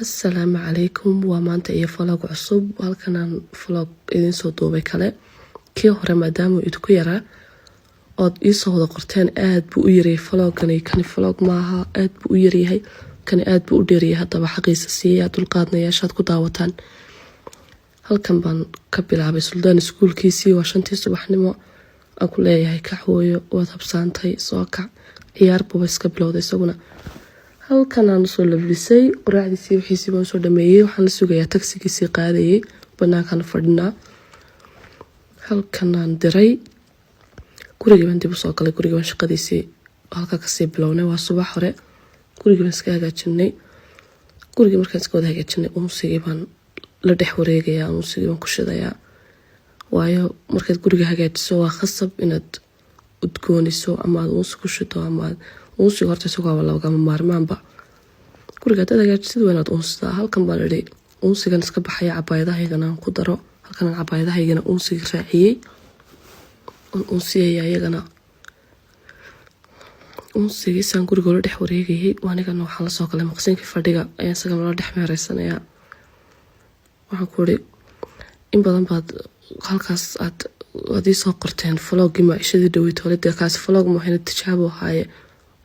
Asalaamu calaykum. Waa maanta iyo vlog cusub. Halkanaan vlog idinsoo duubay kale. Kii hore maadaama idinku yaraa ood iisoo wada qorteen, aad buu u yaryahay vlogani, kani vlog maaha, aad buu u yaryahay, kani aad buu u dheeryahay. Haddaba xaqiisa siiya, dulqaadnayaashaad ku daawataan. Halkan baan ka bilaabay Suldaan iskuulkiisii. Waa 5tii subaxnimo. Aan ku leeyahay, "Kac hooyo, waad habsaantay, soo kac." Ciyaar buuba iska bilowday isaguna. Halkan aan usoo labisay, quraacdiisii, wixiisii baan usoo dhameeyey. Waxaan la sugayaa tagsigiisii qaadayay. Banaankaan fadhinaa. Halkanaan diray, gurigii baan dib usoo galay. Gurigii baan shaqadiisii halka kasii bilownay. Waa subax hore. Gurigii baan iska hagaajinay. Gurigii markaan iska wada hagaajinay, unsigii baan la dhex wareegayaa, unsigii baan ku shidayaa, waayo markaad guriga hagaajiso waa khasab inaad udgooniso ama aad unsi ku shido ama aad unsiga. Horta isagoo lagama maarmaanba, guriga haddaad hagaajisid waa inaad unsidaa. Halkan baan idhi, unsigan iska baxaya, cabaayadahaygana aan ku daro. Halkan cabaayadahaygana unsiga raaciyey oon unsiyaya iyagana. Unsigiisaan guriga la dhex wareegayay. Anigana waxaan lasoo galay maqsinkii fadhiga ayaan isagana la dhex meereysanayaa. Waxaan ku iri, in badan baad halkaas aad iisoo qorteen vlogii maciishadii dhaweyt hore. Dee kaasi vlog mahayna, tijaabo ahaaye.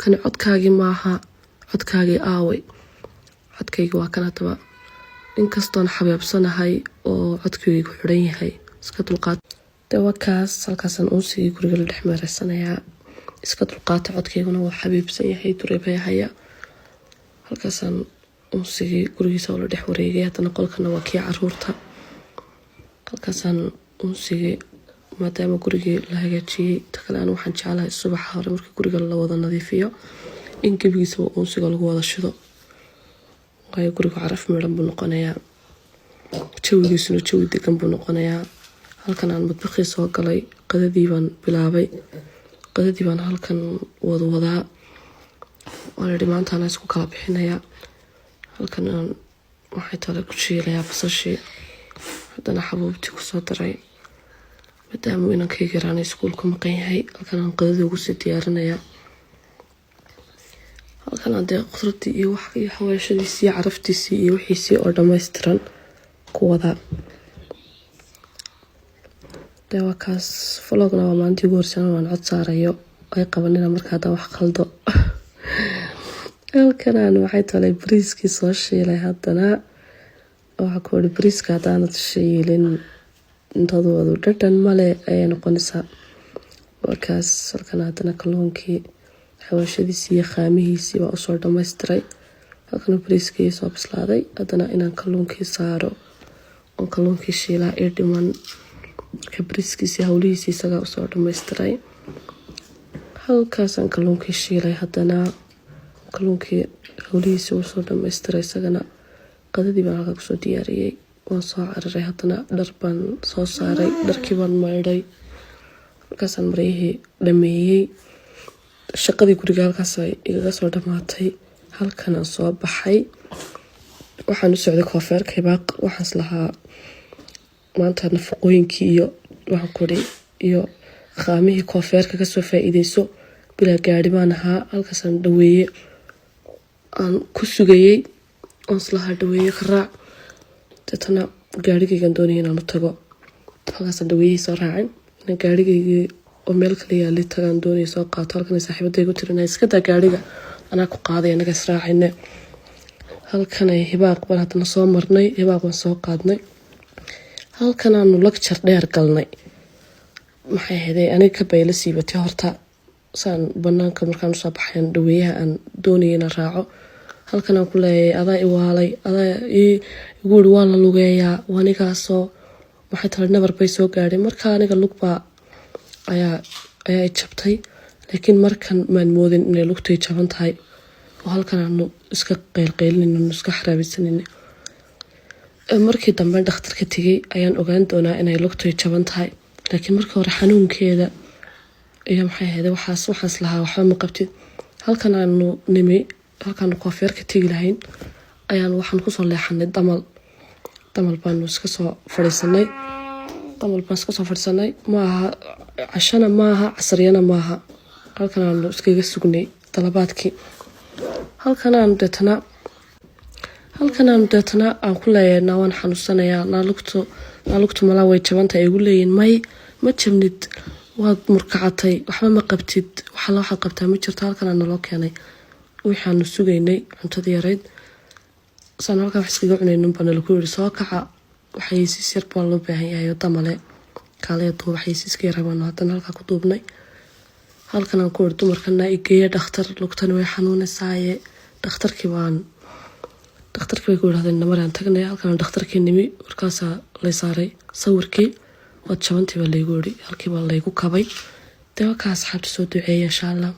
Kani codkaagii maaha, codkaagii aaway? Codkayga waa kan. Haddaba inkastoon xabeebsanahay oo codkaygu xidhan yahay, iska dulqaat. Dee waa kaas, halkaasaan unsigii guriga la dhex meereysanayaa. Iska dulqaata, codkayguna waa xabiibsan yahay, dureebay haya. Halkaasaan unsigii gurigiisa oo la dhex wareegay. Haddana qolkana waa kii caruurta. Halkaasaan unsigii, maadaama gurigii la hagaajiyey. Ta kale, anu waxaan jeclahay subaxa hore marka guriga la wada nadiifiyo in gebigiisaba unsiga lagu wada shido, waayo gurigu caraf midhan buu noqonayaa, jawigiisuna jawi degan buu noqonayaa. Halkan aan madbaqii soo galay, qadadii baan bilaabay. Qadadii baan halkan wadwadaa. Waan idhi, maantaana isku kala bixinayaa. Halkan aan waxay tale ku shiilayaa basashii, haddana xabuubtii kusoo daray, maadaama inankayga yaraana iskuulku maqan yahay. Halkan aan qadadii ugu sii diyaarinayaa. Halkan aan dee khudradii iyo wax iyo xawaashadiisii iyo caraftiisii iyo wixiisii oo dhammaystiran ku wadaa. Dee waa kaas. Vlogna waa maalintii ugu horeysan waan cod saarayo, ay qabanina marka haddaan wax qaldo. Halkanaan waxay talay bariiskii soo shiilay. Haddana waxaa ku iri, bariiska haddaanad shiilin, cuntadoodu dhadhan male ayay noqonaysaa. Markaas halkan haddana kalluunkii xawaashadiisii iyo qaamihiisii baa usoo dhamaystiray. Halkana bariiskii soo bislaaday. Haddana inaan kalluunkii saaro oon kalluunkii shiilaa ii dhiman. Marka bariiskiisii howlihiisii isagaa usoo dhamaystiray. Halkaasaan kalluunkii shiilay. Haddana kalluunkii howlihiisii usoo dhamaystiray isagana. Qadadii baan halkaa kusoo diyaariyey. Waan soo cararay. Haddana dhar baan soo saaray, dharkii baan maydhay. Halkaasaan maryihii dhameeyey. Shaqadii guriga halkaas igaga soo dhamaatay. Halkanaan soo baxay, waxaan u socday koofeerka Hibaaq. Waxaas lahaa maanta nafaqooyinkii iyo waxaan kuri iyo qaamihii koofeerka kasoo faa-iideyso. Bilaa gaari baan ahaa. Halkaasaan dhaweeye aan ku sugayey, oon islahaa dhaweeye ka raac. Deetana gaarigaygaan doonaya inaan u tago. Halkaasaan dhaweeyihii soo raacin, inaan gaarigaygii oo meel kale yaalay tagaan doonaya, soo qaato. Halkan saaxiibadaygu tirin, "Iska daa gaariga, anaa ku qaaday, anaga israacine." Halkanay Hibaaq baan haddana soo marnay. Hibaaq baan soo qaadnay. Halkanaanu lecture dheer galnay. Maxay ahayday, aniga ka bayla siibatay horta. Saan banaanka markaan usoo baxayan, dhaweeyaha aan doonaya inaan raaco, halkan aan ku leeyahay, "Adaa iwaalay, adaa igu iri waa la lugeeyaa." Anigaasoo maxay tale nabar bay soo gaadhay. Marka aniga lugbaa ayaa i jabtay, laakiin markan maan moodin inay lugtay jaban tahay oo halkan aanu iska qeylqeylinayno, iska xaraabaysanayna. Markii dambe dhakhtarka tegay ayaan ogaan doonaa inay lugtay jaban tahay, laakiin markii hore xanuunkeeda iyo maxay ahayd waxaas lahaa waxba ma qabtid. Halkan aanu nimi, halkaanu koofeerka tegi lahayn, ayaan waxaan kusoo leexanay Damal. Damal baanu iska soo fadhiisanay. Damal baan iska soo fadhiisanay. Maaha cashana, maaha casriyana, maaha. Halkan aanu iskaga sugnay dalabaadkii. Halkan aanu deetana Halkan aanu deetana aan ku leeyahay, naa waan xanuunsanayaa, naa lugtu malaa way jabantay. Ay igu leeyihin, may, ma jabnid, waad murkacatay, waxba ma qabtid, waxala waxaad qabtaa ma jirto. Halkan aa naloo keenay waxaanu sugaynay, cuntadii yarayd saan halkaa wax iskaga cunaynin baa nalaku yiri, soo kaca, waxaysiis yar baa loo baahan yahay oo damale kaalaya duuba. Xaysiiska yar baanu haddana halkaa ku duubnay. Halkan aan ku iri dumarkana, igeeya dhakhtar, lugtani way xanuunaysaaye. Dhakhtarkii bay ku yidhahdeen, namaraan tagnay. Halkan dhakhtarkii nimi, markaasaa lay saaray sawirkii, waad jabantii baa laygu yiri, halkii baa laygu kabay. Dee wakaa, asxaabta, soo duceeya insha Allah.